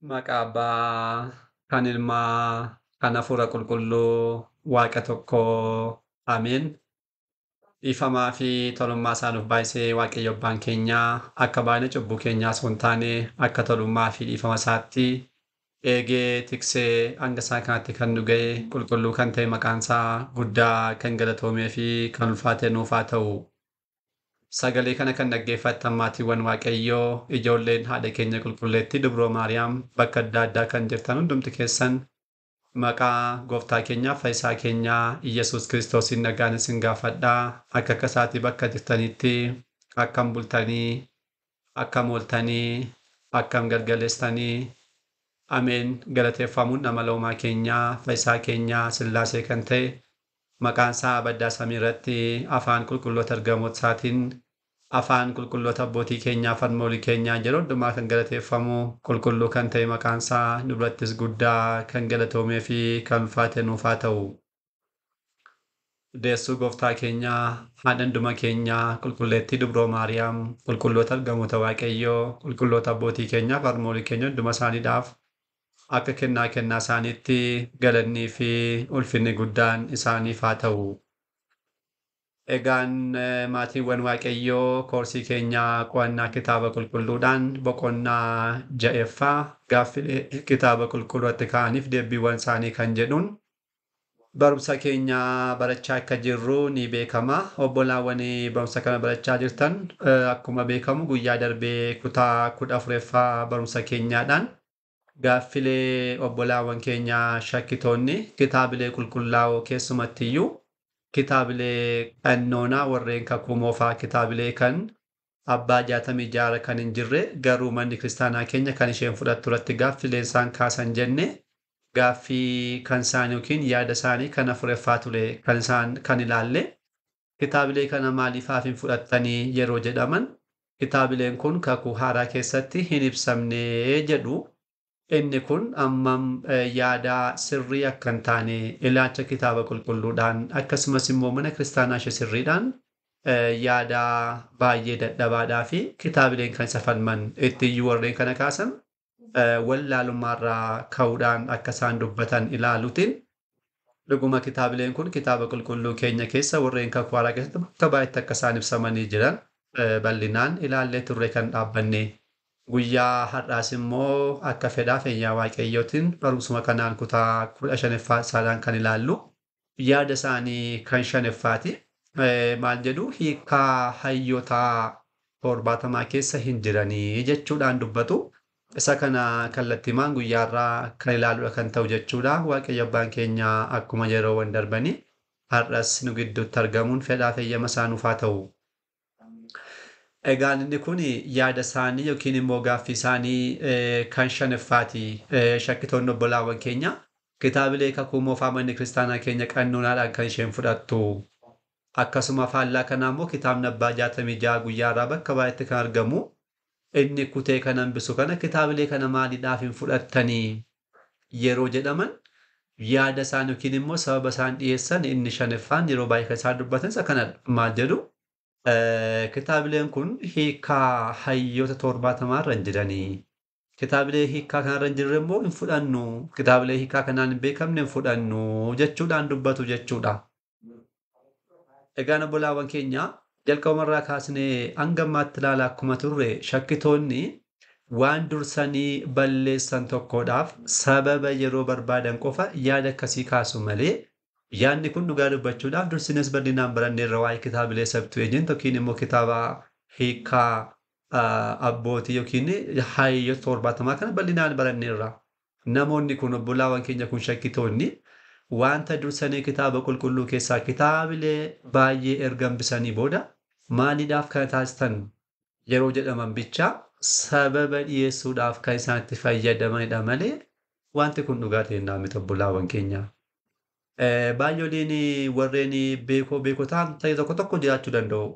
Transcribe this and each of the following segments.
Maqaa Abbaa, kan Ilmaa, kan Hafuura Qulqulluu, Waaqa tokkoo. Ameen. Dhiifamaa fi tolummaa isaa nuuf baay'isee Waaqayyo Abbaan keenyaa akka baay'ina cubbuu keenyaa osoo hin taane akka tolummaa fi dhiifama isaatti eegee tiksee hanga isaa kanatti kan nu ga'e qulqulluu kan ta'e maqaan isaa guddaa kan galatoomee fi kan ulfaate nuuf haa ta'u. Sagalee kana kan dhaggeeffattan maatiiwwan Waaqayyoo, ijoolleen haadha keenya qulqulleettii Dubroo Maariyaam bakka adda addaa kan jirtan hundumti keessan maqaa gooftaa keenyaa fayyisaa keenyaa Iyyasuus Kiristoosiin nagaan isin gaafadhaa. Akka akka isaatii bakka jirtanitti akkam bultanii, akkam ooltanii, akkam galgaleessitanii. Ameen. Galateeffamuun amala uumaa keenyaa fayyisaa keenyaa Sillaasee kan ta'e maqaan isaa baddaa samii irratti afaan qulqulloota ergamoota isaatiin afaan qulqulloota abbootii keenyaa farmoolii keenyaa yeroo hundumaa kan galateeffamu qulqulluu kan ta'e maqaan isaa nu birattis guddaa kan galatoomee fi kan ulfaate nuuf haa ta'u. Deessuu gooftaa keenyaa haadha hunduma keenyaa qulqulleettii Dubroo Maariyaam qulqulloota ergamoota Waaqayyoo qulqulloota abbootii keenyaa farmoolii keenya hunduma isaaniidhaaf akka kennaa kennaa isaaniitti galannii fi ulfinni guddaan isaaniif haa ta'u. Egaan maatiiwwan Waaqayyoo koorsii keenyaa qo'annaa kitaaba qulqulluudhaan boqonnaa ja'effaa gaaffilee kitaaba qulqulluutti ka'aniif deebiiwwan isaanii kan jedhuun barumsa keenya barachaa akka jirru ni beekama. Obbolaawwan barumsa kana barachaa jirtan akkuma beekamu guyyaa darbee kutaa 14ffaa barumsa keenyaadhaan gaaffilee obbolaawwan keenyaa shakkitoonni kitaabilee qulqullaa'oo keessumattiyyuu kitaabilee qannoonaa warreen kakuu moofaa kitaabilee kan abbaa 66 kan hin jirre garuu manni kiristaanaa keenya kan isheen fudhattu irratti gaaffileen isaan kaasan jenne gaaffii kan isaan yookiin yaada isaanii kan afureffaa ture kan isaan kan ilaalle kitaabilee kana maaliifaaf hin fudhattanii yeroo jedhaman kitaabileen kun kakuu haaraa keessatti hin ibsamne jedhu. Inni kun ammam yaada sirrii akka hin taane ilaalcha kitaaba qulqulluudhaan akkasumas immoo mana kiristaanaa ishee sirriidhaan yaada baay'ee dadhabaadhaa fi kitaabileen kan isa falman itti iyyuu warreen kana kaasan wallaalummaarraa ka'uudhaan akka isaan dubbatan ilaaluutiin dhuguma kitaabileen kun kitaaba qulqulluu keenya keessa warreen kakuu haaraa keessatti bakka baay'eetti akka isaan ibsamanii jiran bal'inaan ilaallee turre kan dhaabbanne. Guyyaa har'aas immoo akka fedhaa fayyaa Waaqayyootiin barumsuma kanaan kutaa 15ffaa isaadhaan kan ilaallu yaada isaanii kan 5ffaati. Maal jedhu hiikaa hayyoota 70 keessa hin jiranii jechuudhaan dubbatu. Isa kana kallattiimaan guyyaarraa kan ilaaludha kan ta'u jechuudha. Waaqayyo abbaan keenya akkuma yeroowwan darbanii har'as nu gidduutti argamuun fedhaa fayyama isaa nuuf haa ta'u. Egaan inni kun yaada isaanii yookiin immoo gaaffii isaanii kan 5ffaati. Shakkitoonni obbolaawwan keenya kitaabilee kakuu moofaa manni kiristaanaa keenya qannoonaadhaan kan isheen fudhattu. Akkasuma faallaa kanaa immoo kitaabni abbaa 66 guyyaarraa bakka baay'eetti kan argamu. Inni kutee kan hambisu kana kitaabilee kana maaliidhaaf hin fudhattanii yeroo jedhaman yaada isaan yookiin immoo sababa isaan dhiyeessan inni 5ffaan yeroo baay'ee kan isaan dubbatan isa kanadha. Maal jedhu? Kitaabileen kun hiikaa hayyoota 70 irra hin jiranii. Kitaabilee hiikaa kanarra hin jirre immoo hin fudhannu. Kitaabilee hiikaa kanaan hin beekamne hin fudhannu jechuudhaan dubbatu jechuudha. Egaan obbolaawwan keenya jalqabumarraa kaasnee hanga ammaatti ilaalaa akkuma turre shakkitoonni waan dursanii balleessan tokkodhaaf sababa yeroo barbaadan qofa yaada akkasii kaasu malee yaadni kun dhugaa dubbachuudhaaf dursines bal'inaan baranneerra waa'ee kitaabilee Septuagint yookiin immoo kitaaba hiikaa abbootii yookiin hayyoota 70 kana bal'inaan baranneerra. Namoonni kun obbolaawwan keenya kun shakkitoonni wanta dursanii kitaaba qulqulluu keessaa kitaabilee baay'ee erga hambisanii booda maaliidhaaf kana taasisan yeroo jedhaman bichaa sababa dhiyeessuudhaaf kan isaan itti fayyadamanidha malee wanti kun dhugaa ta'e miti obbolaawwan keenya. Baay'ooliin warreen beekoo ta'an ta'e tokko tokko jiraachuu danda'u.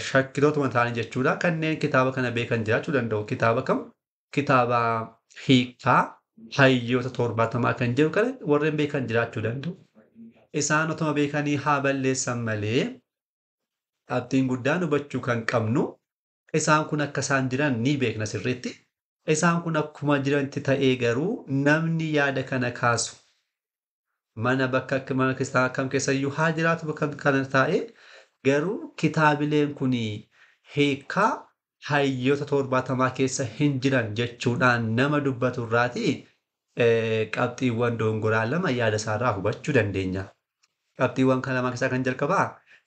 Shakkitootuma ta'anii jechuudha. Kanneen kitaaba kana beekan jiraachuu danda'u. Kitaaba kam? Kitaaba hiikaa hayyoota 70 kan jedhu kana warreen beekan jiraachuu danda'u. Isaan otuma beekanii haa balleessan malee qabxiin guddaan hubachuu kan qabnu isaan kun akka isaan jiran ni beekna sirriitti. Isaan kun akkuma jiranitti ta'ee garuu namni yaada kana kaasu mana bakka akka mana kiristaanaa kam keessayyuu haa jiraatu bakka kana taa'ee garuu kitaabileen kun hiikkaa hayyoota 70 keessa hin jiran jechuudhaan nama dubbatu irraatii qabxiiwwan dogongoraa lama yaada isaarraa hubachuu dandeenya. Qabxiiwwan kana lama keessaa kan jalqabaa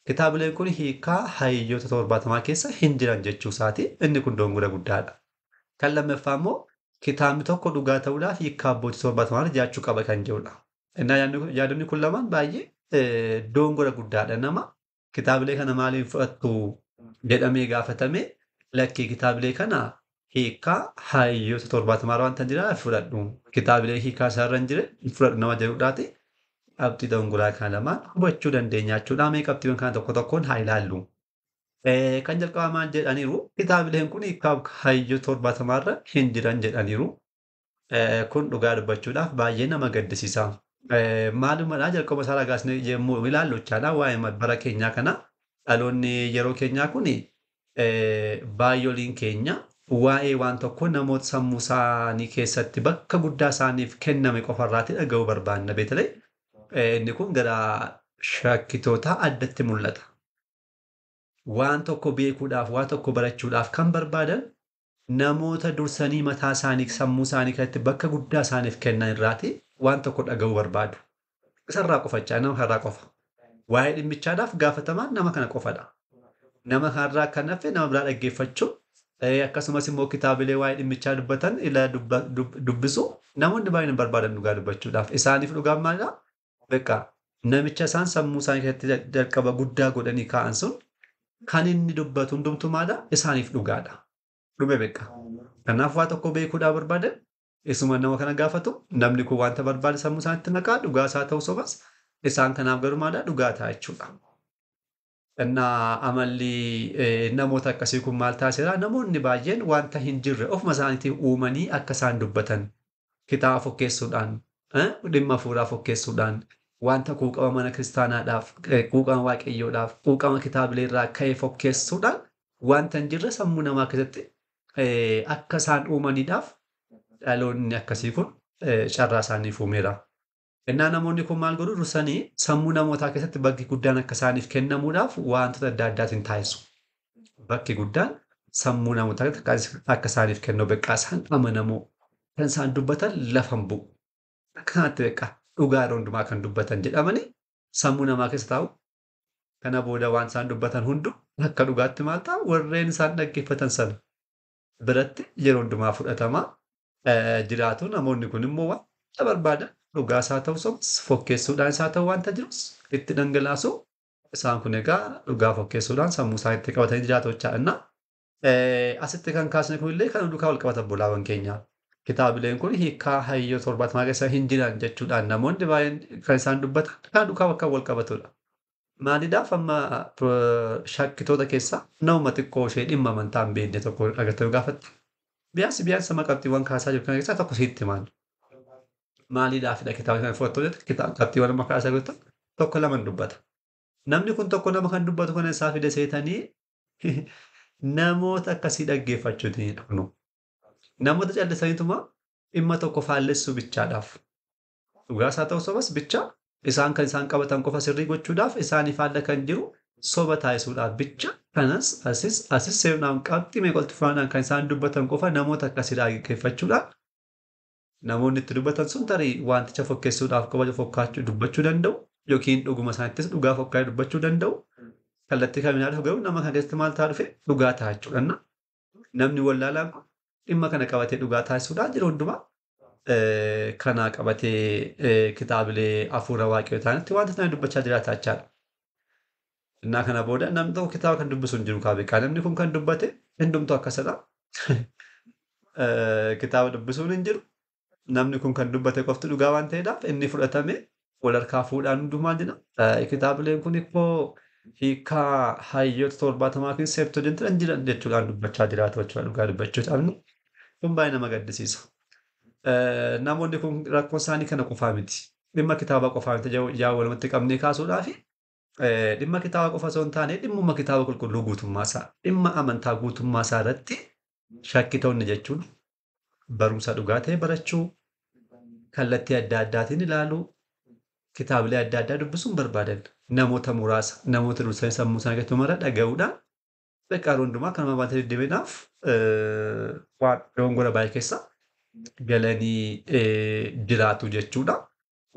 kitaabileen kun hiikkaa hayyoota 70 keessa hin jiran jechuu isaati. Inni kun dogongora guddaadha. Kan lammaffaa immoo kitaabni tokko dhugaa ta'uudhaaf hiikkaa abbootii 70 jiraachuu qaba kan jedhudha. Innaa yaadonni kun lamaan baay'ee dogongora guddaadha. Nama kitaabilee kana maaliin fudhattu jedhamee gaafatame lakkii kitaabilee kana hiikkaa hayyoota 70 waan tan jiran fudhadhu. Kitaabilee hiikkaa isaarra hin jirre fudhadhu nama jedhudhaati. Qabxii dogongoraa kana lamaan hubachuu dandeenya jechuudha. Mee qabxiiwwan kana tokko tokkoon haa ilaallu. Kan jalqabaa maal jedhaniiru kitaabileen kun hiikkaa hayyoota 70 irra hin jiran jedhaniiru. Kun dhugaa dubbachuudhaaf baay'ee nama gaddisiisa. Maalumadhaa jalqaba isaa ragaasne yommuu ilaallu jechaadha waa'ee bara keenyaa kana dhaloonni yeroo keenyaa kun baay'ooliin keenya waa'ee waan tokko namoota sammuu isaanii keessatti bakka guddaa isaaniif kenname qofarraatti dhaga'uu barbaanna beektalee inni kun gara shakkitoota addatti mul'ata. Waan tokko beekuudhaaf waan tokko barachuudhaaf kan barbaadan namoota dursanii mataa isaanii sammuu isaanii keessatti bakka guddaa isaaniif kennan irraati waan tokko dhaga'uu barbaadu. Isarraa qofachaa nama kanarraa qofa. Waa'ee dhimmichaadhaaf gaafatamaan nama kana qofadha. Nama kanarraa kan hafe nama biraa dhaggeeffachuu akkasumas immoo kitaabilee waa'ee dhimmichaa dubbatan ila dubbisu namoonni baay'een hin barbaadan dhugaa dubbachuudhaaf. Isaaniif dhugaan maalidhaa? Beekaa namicha isaan sammuu isaanii keessatti jalqaba guddaa godhanii kaa'an sun kan inni dubbatu hundumtuu maalidhaa? Isaaniif dhugaadha. Dhume beekaa. Kanaaf waa tokko beekuudhaaf barbaadan isuma nama kana gaafatu namni kun wanta barbaade sammuu isaaniitti naqaa dhugaa isaa ta'uu sobas isaan kanaaf garuu maalidhaa dhugaa ta'a jechuudha. Innaa amalli namoota akkasii kun maal taasiseera? Namoonni baay'een wanta hin jirre ofuma isaaniitii uumanii akka isaan dubbatan kitaaba fokkeessuudhaan dhimma hafuuraa fokkeessuudhaan wanta quuqama mana kiristaanaadhaaf quuqama waaqayyoodhaaf quuqama kitaabilee irraa ka'e fokkeessuudhaan wanta hin jirre sammuu namaa keessatti akka isaan uumaniidhaaf dhaloonni akkasii kun carraa isaaniif uumeera. Innaa namoonni kun maal godhu dursanii sammuu namootaa keessatti bakki guddaan akka isaaniif kennamuudhaaf wantoota adda addaatiin taasisu. Bakki guddaan sammuu namootaa keessatti akka isaaniif kennu beekaa isaan amanamoo kan isaan dubbatan lafa hin bu'u. Akka kanatti beekaa dhugaa yeroo hundumaa kan dubbatan jedhamanii sammuu namaa keessa taa'u. Kana booda waan isaan dubbatan hundu akka dhugaatti maal ta'a warreen isaan dhaggeeffatan sana biratti yeroo hundumaa fudhatamaa jiraatu. Namoonni kun immoo wanta barbaadan dhugaa isaa ta'u sobas fokkeessuudhaan isaa ta'u wanta jirus itti dhangalaasu. Isaan kun egaa dhugaa fokkeessuudhaan sammuu isaaniitti qabatanii jiraatu jechaadha. Asitti kan kaasne kunillee kan duukaa wal qabatan bolaawwan keenya. Kitaabileen kun hiikkaa hayyoota 70 keessa hin jiran jechuudhaan namoonni baay'een kan isaan dubbatan kan duukaa bakka wal qabatudha. Maaliidhaaf amma shakkitoota keessaa nama xiqqoo ishee dhimma amantaa hin beekne tokko agartee gaafatte. Biyaansi biyaansi sama qabxiiwwan kaasaa jiru kana keessaa tokko sitti himaan. Maaliidhaafidha kitaaba kana fudhattoo jette qabxiiwwan amma kaasaa jirtu tokko lama dubbata. Namni kun tokko nama kan dubbatu kana isaa fide seetanii namoota akkasii dhaggeeffachuutiin hin dhufnu. Namoota callisaniituma dhimma tokko faallessuu bichaadhaaf. Dhugaa isaa ta'u sobas bicha isaan kan isaan qabatan qofa sirrii gochuudhaaf isaanii faalla kan jiru soba taasisuudhaaf bicha kanas asis asis seenaan qabxii meeqolti funaanaan kan isaan dubbatan qofa namoota akkasii dhaggeeffachuudhaan namoonni itti dubbatan sun tarii wanticha fokkeessuudhaaf qofa fokkaachuu dubbachuu danda'u yookiin dhuguma isaanittis dhugaa fokkaa'ee dubbachuu danda'u. Kallattii kamiin dhufu garuu nama kana keessatti maal ta'a dhufe dhugaa ta'a jechuudha. Namni wallaalaan kun dhimma kana qabatee dhugaa taasisuudhaan yeroo hundumaa kana qabatee kitaabilee hafuura waaqayyoo ta'anitti wanta sana dubbachaa jiraata jechaadha. Innaa kana booda namni tokko kitaaba kan dubbisu hin jiru kaabeekaa. Namni kun kan dubbate hundumtuu akkasidha. Kitaaba dubbisuun hin jiru. Namni kun kan dubbate qofti dhugaa waan ta'eedhaaf inni fudhatame wal harkaa fuudhaan hundumaa jira. Kitaabileen kun immoo hiikkaa hayyoota 70 fi Septuagintii hin jiran jechuudhaan dubbachaa jiraatu jechuudha dhugaa dubbachuudhaaf. Kun baay'ee nama gaddisiisa. Namoonni kun rakkoon isaanii kana qofaa miti. Dhimma kitaaba qofaa miti yaa walumatti qabnee kaasuudhaaf dhimma kitaaba qofa osoo hin taane dhimmuma kitaaba qulqulluu guutummaa isaa dhimma amantaa guutummaa isaa irratti shakkitoonni jechuun Barumsa dhugaa ta'e barachuu, kallattii adda addaatiin ilaaluu, kitaabilee adda addaa dubbisuun barbaadan. Namoota muraasa, namoota dursanii sammuu isaanii keessatti mara dhaga'uudhaan bakka yeroo hundumaa kanuma baatee deddeebiidhaaf waan dogongora baay'ee keessa galanii jiraatu jechuudha.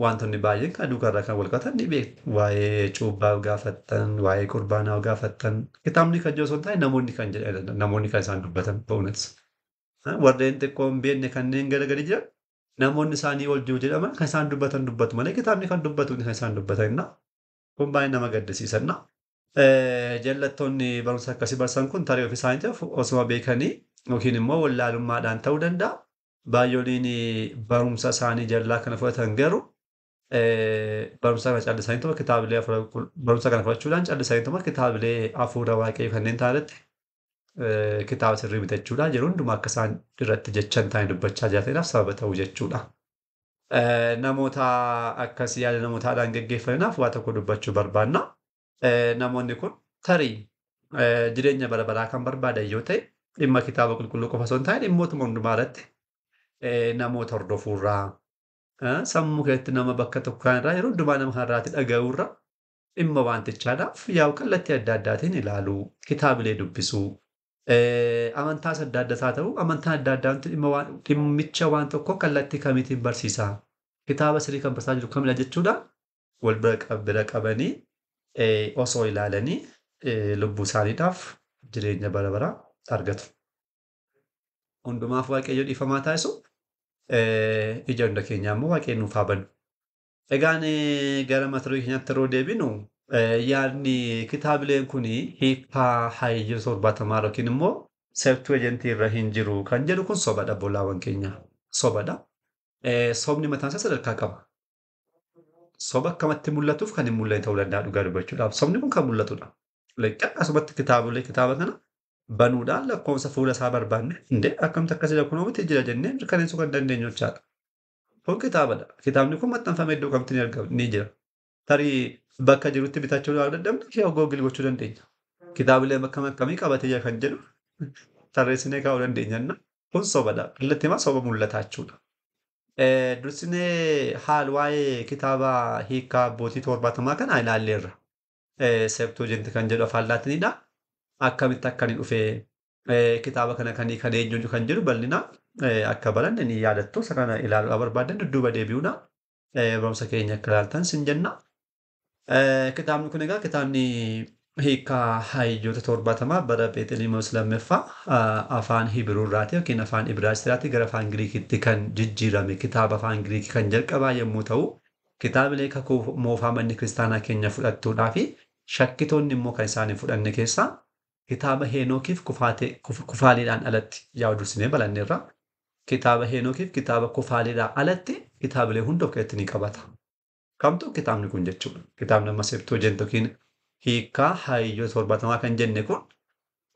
Wantoonni baay'een kan duukaa kan wal qabatan ni beektu. Waa'ee cuuphaa gaafattan, waa'ee qurbaanaa gaafattan, kitaabni kan jiru osoo hin taane namoonni kan jedhan, namoonni kan isaan dubbatan ba'uunis. Warreen xiqqoo hin beekne kanneen garagari jiran namoonni isaanii ol jiru jedhaman kan isaan dubbatan dubbatu malee kitaabni kan dubbatu kan isaan dubbatan. Kun baay'ee nama gaddisiisanna. Jallattoonni barumsa akkasii barsan kun tarii ofii isaaniitiif osuma beekanii yookiin immoo wallaalummaadhaan ta'uu danda'a. Baay'ooliin barumsa isaanii jallaa kana fudhatan garuu barumsa kana callisanii kitaabilee barumsa kana fudhachuudhaan callisanii kitaabilee hafuura waaqayyoo kanneen ta'anitti kitaaba sirrii bitachuudhaan yeroo hundumaa akka isaan irratti jechan ta'anii dubbachaa jiraataniidhaaf sababa ta'u jechuudha. Namoota akkasii yaada namootaadhaan geggeeffamaniif waa tokko dubbachuu barbaanna. Namoonni kun tarii jireenya bara baraa kan barbaadan yoo ta'e dhimma kitaaba qulqulluu qofa osoo hin taane dhimmootuma hundumaa irratti namoota hordofuurraa sammuu keessatti nama bakka tokko irraa yeroo hundumaa nama kanarraatti dhaga'uurra dhimma wantichaadhaaf yaa'u kallattii adda addaatiin ilaaluu, kitaabilee dubbisuu, amantaas adda addaas haa ta'u amantaan adda addaa dhimmicha waan tokko kallattii kamiitiin barsiisaa, kitaaba sirrii kan barsiisaa jiru kamidha jechuudhaan wal bira qabanii osoo ilaalanii lubbuu isaaniidhaaf jireenya bara baraa argatu. Hundumaaf Waaqayyo dhiifamaa taasisu, ija hunda keenyaa immoo Waaqayyo nuuf haa banu. Egaan gara mata duree keenyaatti yeroo deebinu yaadni kitaabileen kun hiikaa hayyoota 70 yookiin immoo Septuagentii irra hin jiru kan jedhu kun sobadha obbolaawwan keenya. Sobadha. Sobni mataan isaa sadarkaa qaba. Soba akkamatti mul'atuuf kan hin mul'anne ta'uu danda'a dhugaa dubbachuudhaaf. Sobni kun kan mul'atudha. Akkasumatti kitaabolee kitaaba kana banuudhaan lakkoofsa fuula isaa barbaanne hundee akkamti akkas jira kunoo miti jira jennee mirkaneessuu kan dandeenyu jechaadha. Kun kitaabadha. Kitaabni kun maxxanfamee iddoo kamtti ni argama ni jira. Tarii bakka jirutti bitachuu yoo dadhabne ishee Google gochuu dandeenya. Kitaabilee bakka akkamii qabatee jira kan jedhu tarreessinee kaa'uu dandeenya. Kun sobadha. Kallattiimaa soba mul'ataa jechuudha. Dursinee haal waa'ee kitaaba hiikaa abbootii 70 kana ilaalleerra. Septuagint kan jedhu afaan Laatiniidha. Akkamitti akka inni dhufee kitaaba kana kan kan eenyu kan jedhu bal'inaan akka baranne ni yaadattu. Isa kana ilaaluudhaaf barbaadan dudduuba deebi'uudha. Barumsa keenya akka ilaaltan sin jenna. Kitaabni kun egaa kitaabni hiikaa hayyoota 70 bara Pheexiliimoos lammaffaa afaan Hibiruurraati yookiin afaan Ibraayisxiraati gara afaan Giriikitti kan jijjiirame kitaaba afaan Giriikii kan jalqabaa yommuu ta'u, kitaabilee kakuu moofaa manni kiristaanaa keenya fudhattuudhaa fi shakkitoonni immoo kan isaan hin fudhanne keessaa kitaaba Heenookiif kufaaleedhaan alatti yaa'u dursinee baranneerra. Kitaaba Heenookiif kitaaba kufaaleedhaan alatti kitaabilee hunda of keessatti ni qabata. Kamtu kitaabni kun jechuudha. Kitaabni amma Septuagint yookiin hiikaa hayyoota 70 kan jenne kun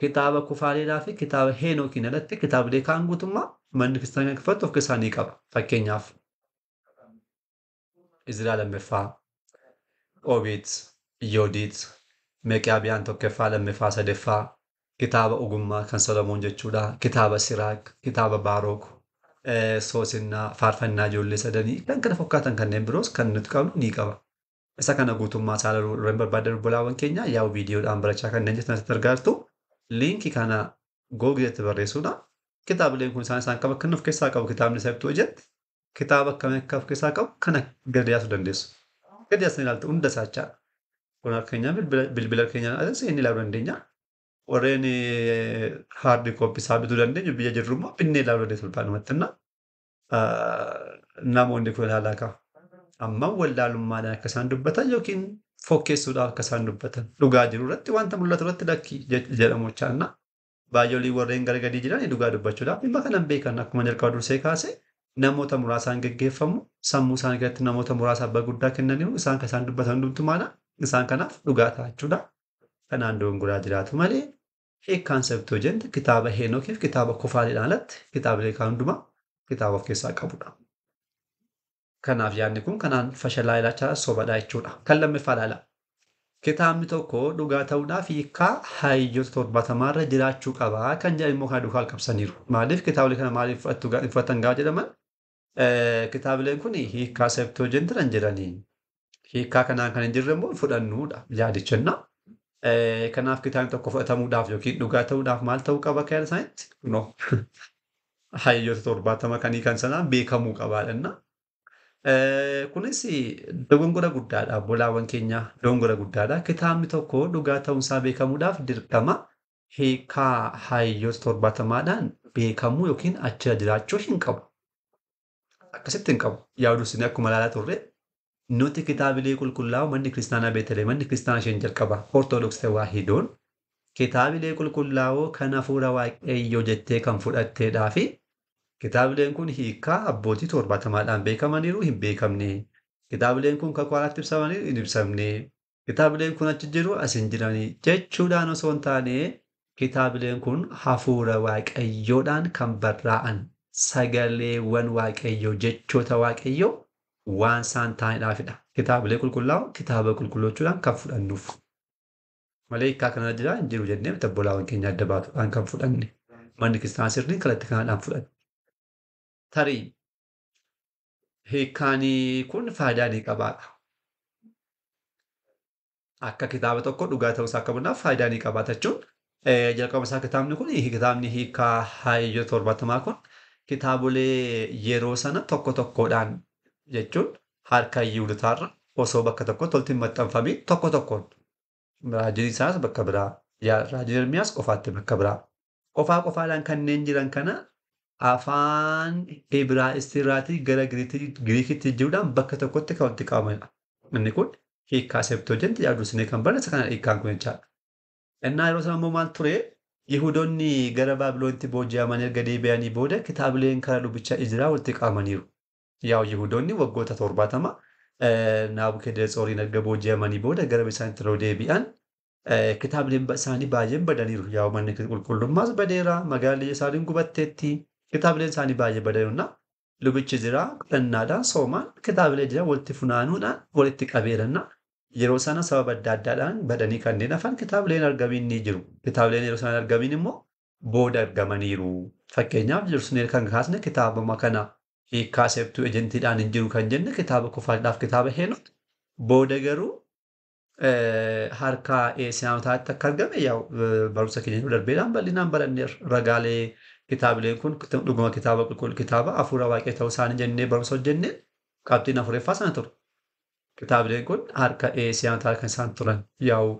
kitaaba kufaaleedhaa fi kitaaba Heenookiin alatti kitaabilee kaan guutummaa manni kiristaanaa kan fudhatu of keessaa ni qaba. Fakkeenyaaf Izraa lammaffaa, Obiit, Yoodiit, Meqaabiyaan tokkoffaa, lammaffaa, sadaffaa, kitaaba ogummaa kan Solomoon jechuudha, kitaaba Siraak, kitaaba Baarok, Soosinnaa, faarfannaa ijoollee sadanii kan kana fakkaatan kanneen biroos kan nuti qabnu ni qaba. Isa kana guutummaa isaa ilaaluu warreen barbaadan obbolaawwan keenya yaa'u viidiyoodhaan barachaa kanneen jirtan asitti argaatu. Liinkii kana Googleetti barreessuudha. Kitaabileen kun isaan isaan qaba kan of keessaa qabu kitaabni Septuagint kitaaba akkamii akka of keessaa qabu kana gadi yaasuu dandeessu. Gadi yaasanii ilaaltu hunda isaa jechaadha. Kun fakkeenyaaf bilbila keenyaan seennee ilaaluu dandeenya. Warreen haardi kooppii isaa bituu dandeenyu biyya jirru immoo binnee ilaaluu dandeessu salphaadhumatti. Namoonni kun ilaalaa kaa'u. Amma wallaalummaadhaan akka isaan dubbatan yookiin fokkeessuudhaaf akka isaan dubbatan dhugaa jiru irratti wanta mul'atu irratti lakkii jedhamu jechaadha. Baay'oolii warreen gara gadii jiran dhugaa dubbachuudhaaf dhimma kanan beekan akkuma jalqaba dursee kaase namoota muraasaan geggeeffamu sammuu isaanii keessatti namoota muraasaaf bakka guddaa kennaniiru isaan kan isaan dubbatan hundumtu maala isaan kanaaf dhugaa ta'a jechuudha. Kanaan dogongoraa jiraatu malee hiikkaan Septuagint kitaaba Heenookiif kitaaba kufaaleedhaan alatti kitaabilee kaan hundumaa kitaaba of keessaa qabudha. Kanaaf yaadni kun kanaan fashalaa ilaalcha sobadha jechuudha. Kan lammaffaa ilaala. Kitaabni tokko dhugaa ta'uudhaaf hiikkaa hayyoota 70rra jiraachuu qaba kan jedhan immoo kana duukaa qabsaniiru. Maaliif kitaabilee kana maaliif fudhatan gaafa jedhaman kitaabileen kun hiikkaa Septuagintiirra hin jiranii. Hiikkaa kanaan kan hin jirre immoo fudhannuudha yaadichennaa. Kanaaf kitaabni tokko fudhatamuudhaaf yookiin dhugaa ta'uudhaaf maal ta'uu qaba kan isaanitti? No. Hayyoota 70 kan hiikan sanaan beekamuu qabaadha. Kunis dogongora guddaadha. Obbolaawwan keenya dogongora guddaadha. Kitaabni tokko dhugaa ta'uunsaa beekamuudhaaf dirqama hiikaa hayyoota 70dhaan beekamuu yookiin achirra jiraachuu hin qabu. Akkasitti hin qabu. Yaa dursinee akkuma ilaalaa turre nuti kitaabilee qulqullaa'oo manni kiristaanaa Beeteleem manni kiristaanaa isheen jalqaba Ortodoksii Tewaahidoon kitaabilee qulqullaa'oo kan hafuura Waaqayyoo jettee kan fudhatteedhaa fi kitaabileen kun hiikkaa abbootii 70dhaan beekamaniiru hin beekamne. Kitaabileen kun kakuu haaraatti ibsamaniiru hin ibsamne. Kitaabileen kun achi jiru as hin jiranii jechuudhaan osoo hin taane kitaabileen kun hafuura Waaqayyoodhaan kan barraa'an sagaleewwan Waaqayyoo jechoota Waaqayyoo waan isaan ta'aniidhaafidha. Kitaabilee qulqullaa'oo kitaaba qulqulluu jechuudhaan kan fudhannuuf. Malee hiikkaa kanarra jira hin jiru jennee obbolaawwan keenya adda baasuudhaan kan fudhanne. Manni kiristaanaa sirriin kallattii kanaadhaan fudhate. Tarii hiikkaan kun faayidaa ni qabaata. Akka kitaaba tokko dhugaa ta'uusaa akka hubannaaf faayidaa ni qabaata jechuun jalqaba isaa kitaabni kun kitaabni hiikkaa hayyoota 70 kun kitaabolee yeroo sana tokko tokkodhaan jechuun harka Yihuudootaarra osoo bakka tokkotti walitti hin maxxanfamiin tokko tokkoon raajiin isaas bakka biraa raajiin Ermiyaas qofaatti bakka biraa qofaa qofaadhaan kanneen jiran kana afaan Ibraayisxiirraatii gara Giriikitti jijjiiruudhaan bakka tokkotti kan walitti qabamanidha. Inni kun hiikkaa Septuagintii yaaddusinee kan barreesse kana hiikkaan kun jechaadha. Innaa yeroo sana immoo maal ture? Yihudoonni gara Baabiloonitti booji'amanii erga deebi'anii booda kitaabileen karaa lubicha Izraa walitti qabamaniiru. Yaa'u Yihudoonni waggoota 70 Naabukedeneetsooriin erga booji'amanii booda gara isaaniitti yeroo deebi'an kitaabileen isaanii baay'een badaniiru. Yaa'u manni qulqullummaas badeera, magaalli isaanii gubatteetti, kitaabileen isaanii baay'ee badaniiru. Lubichi Izraa kadhannaadhaan soomaan kitaabilee jiran walitti funaanuudhaan walitti qabeeranna. Yeroo sana sababa adda addaadhaan badanii kanneen hafan kitaabileen argamiin ni jiru. Kitaabileen yeroo sana argamiin immoo booda argamaniiru. Fakkeenyaaf dursinee kan kaasne kitaabuma kana hiikkaa Septuagentiidhaan hin jiru kan jenne kitaaba kufaadhaaf kitaaba Heenok booda garuu harka Eesiyaanotaatti akka argame yaa'u barumsa keenya darbeedhaan bal'inaan baranneerra. Ragaalee kitaabileen kun dhuguma kitaaba qulqulluu kitaaba hafuura Waaqayyoo ta'uu isaanii jennee barumsa hojjenne qabxiin afureeffaa sana ture. Kitaabileen kun harka Eesiyaanotaa kan isaan turan yaa'u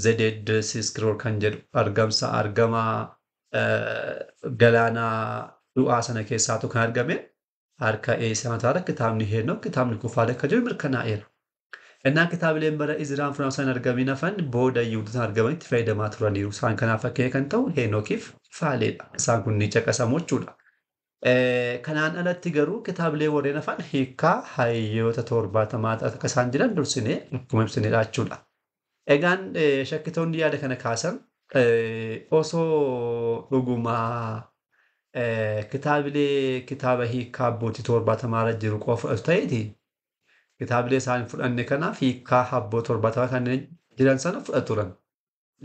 The Dead Sea Scroll kan jedhu argamsa argama galaana du'aa sana keessaatu kan argame harka Eesiyaanotaa kitaabni Heenok kitaabni Kufaalee akka jiru mirkanaa'eera. Innaan kitaabileen bara Izraan funaansa hin argamin hafan booda Yihuudotaan argaman itti fayyadamaa turaniiru. Isaan kanaaf fakkeenya kan ta'u Heenokiif Kufaaleedha. Isaan kun ni caqasamu jechuudha. Kanaan alatti garuu kitaabilee warreen hafan hiikkaa hayyoota 70 akka isaan jiran dursinee akkuma ibsinedha jechuudha. Egaan shakkitoonni yaada kana kaasan osoo dhugumaa kitaabilee kitaaba hiikkaa abbootii 70 jiru qofa fudhatu ta'eeti kitaabilee isaan fudhanne kanaaf hiikkaa abbootii 70 kanneen jiran sana fudhatu turan.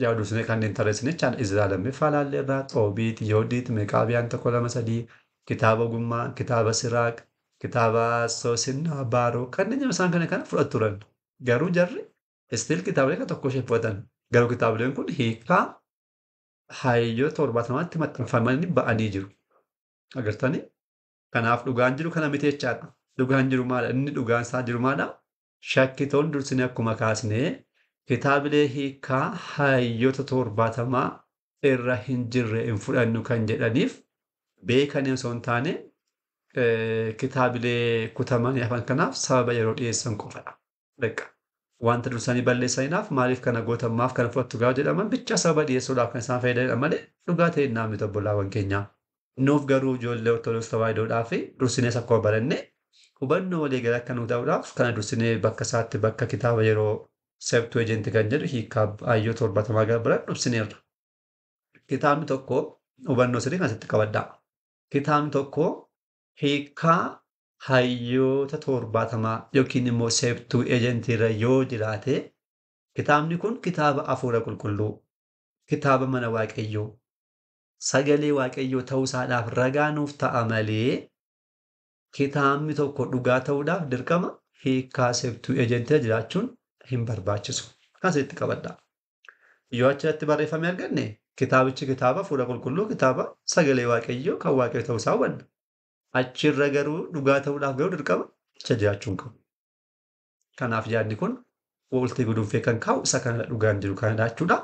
Yaa dursinee kanneen tarreessine jechaadha. Izraa lammaffaa laalleerraa, Xoobiit, Yoodiit, Meqaabiyaan 1 2 3, kitaaba ogummaa, kitaaba Siraaq, kitaaba Soosinnaa, Baaroo kanneen isaan kana kana fudhatu turan. Garuu jarri still kitaabilee kana tokko ishee fudhatan. Garuu kitaabileen kun hiikkaa hayyoota 70tti maxxanfamanii ba'anii jiru. Agartanii? Kanaaf dhugaan jiru kana miti jechaadha. Dhugaan jiru maadha? Inni dhugaan isaa jiru maadha? Shakkitoonni dursinee akkuma kaasnee kitaabilee hiikkaa hayyoota 70 irra hin jirre hin fudhannu kan jedhaniif beekanii osoo hin taane kitaabilee kutamanii hafan kanaaf sababa yeroo dhiyeessan qofadha. Beqa. Wanta dursanii balleessaniidhaaf maaliif kana gootan maaf kana fudhattu gaafa jedhaman bicha sababa dhiyeessuudhaaf kan isaan fayyadanidha malee dhugaa ta'e namni obbolaawwan keenyaa. Nuuf garuu ijoollee Ortodoksii Tewaahidoodhaa fi dursinees akkuma baranne hubannoo walii galaa akka nu ta'uudhaaf kana dursinee bakka isaatti bakka kitaaba yeroo Septuagint kan jedhu hiikkaa hayyoota 70 gara biraa ibsineerra. Kitaabni tokko hubannoo sirrii kan asitti qabadhaa. Kitaabni tokko hiikkaa hayyoota 70 yookiin immoo Septuagint irra yoo jiraate Kitaabni kun kitaaba Hafuura Qulqulluu, kitaaba mana Waaqayyoo, sagalee Waaqayyoo ta'uusaadhaaf ragaa nuuf ta'a malee kitaabni tokko dhugaa ta'uudhaaf dirqama hiikkaa Septu'ejentii jiraachuun hin barbaachisu. Kan asitti qabadhaa. Yoo achirratti barreeffame arganne kitaabichi kitaaba Hafuura Qulqulluu, kitaaba sagalee Waaqayyoo kan Waaqayyo ta'uusaa hubanna. Achirra garuu dhugaa ta'uudhaaf garuu dirqama achi jiraachuu hin qabu. Kanaaf yaadni kun walitti gudunfee kan kaa'u isa kanadha, dhugaan jiru kanadha jechuudha.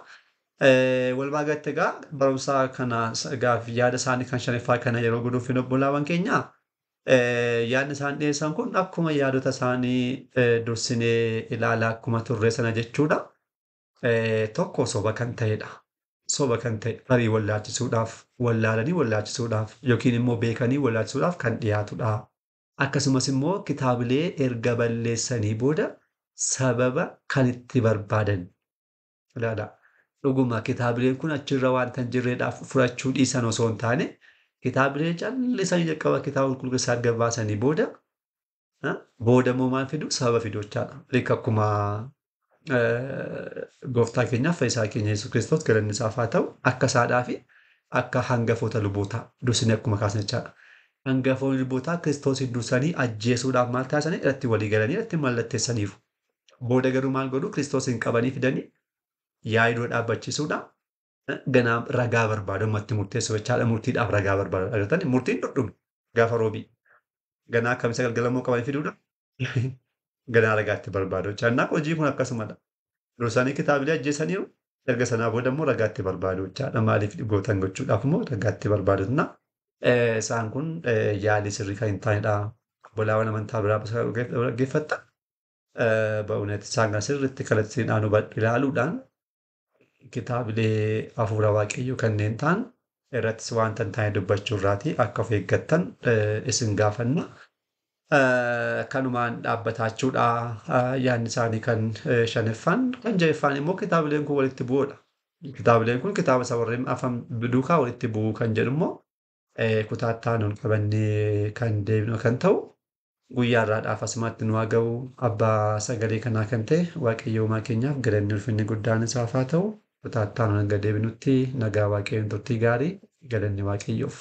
Walumaa galatti egaa barumsa kana gaaf yaada isaanii kan shanaffaa kana yeroo gudunfinu obbolaawwan keenya yaadni isaan dhiyeessan kun akkuma yaadota isaanii dursinee ilaalaa akkuma turre sana jechuudha. Tokko soba kan ta'edha. Soba kan ta'e tarii wallaalchisuudhaaf, wallaalanii wallaalchisuudhaaf yookiin immoo beekanii wallaalchisuudhaaf kan dhiyaatudha. Akkasumas immoo kitaabilee erga balleessanii booda sababa kan itti barbaadan. Ilaala. Dhuguma kitaabileen kun achirra waanta hin jirreedhaaf fudhachuu dhiisan osoo hin taane kitaabilee callisanii jalqaba kitaaba qulqulluu keessaa erga baasanii booda booda immoo maal fidu? Sababa fidu jechaadha. Like akkuma gooftaa keenyaaf fayyisaa keenya Yesuus Kiristoos galanni isaaf haa ta'u akka isaadhaa fi akka hangafoota lubootaa dursinee akkuma kaasne jechaadha. Hangafoonni lubootaa Kiristoosiin dursanii ajjeesuudhaaf maal taasisanii irratti walii galanii irratti mallatteessaniiru. Booda garuu maal godhu? Kiristoosiin qabanii fidanii yaa'ii dura dhaabbachiisuudha. Ganaa ragaa barbaadu ammatti murteessu jechaadha. Murtiidhaaf ragaa barbaadu. Agartanii murtiin dhudhume gaafa roobii. Ganaa kamisa galgala immoo qabanii fiduudha. Ganaa ragaatti barbaadu jechaadha. Kanaaf hojii kun akkasumadha. Dursanii kitaabilee ajjeesaniiru. Erga sanaa booda immoo ragaatti barbaadu jechaadha. Maaliif gootan gochuudhaaf immoo ragaatti barbaadu. Isaan kun yaalii sirrii kan hin taanedha. Obbolaawwan amantaa biraa dhaggeeffatta. በእውነት isaan kana sirriitti kallattiidhaan ilaaluudhaan kitaabilee hafuura Waaqayyoo kanneen ta'an irrattis waanta hin taane dubbachuu irraatii akka of eeggattan isin gaafanna. Kanumaan dhaabbataachuudha yaadni isaanii kan shanaffaan. Kan ja'affaan immoo kitaabileen kun walitti bu'uudha. Kitaabileen kun kitaaba isa warreen afan duukaa walitti bu'uu kan jedhu immoo kutaa itti aanuun qabannee kan deebinu kan ta'u guyyaa irraadhaaf asumatti nu haa ga'u. Abbaa sagalee kanaa kan ta'e Waaqayyo uumaa keenyaaf galanni ulfinni guddaan isaaf haa ta'u. Kutaa itti aanuun hanga deebinutti nagaa Waaqayyoon turtii gaarii, galanni Waaqayyoof.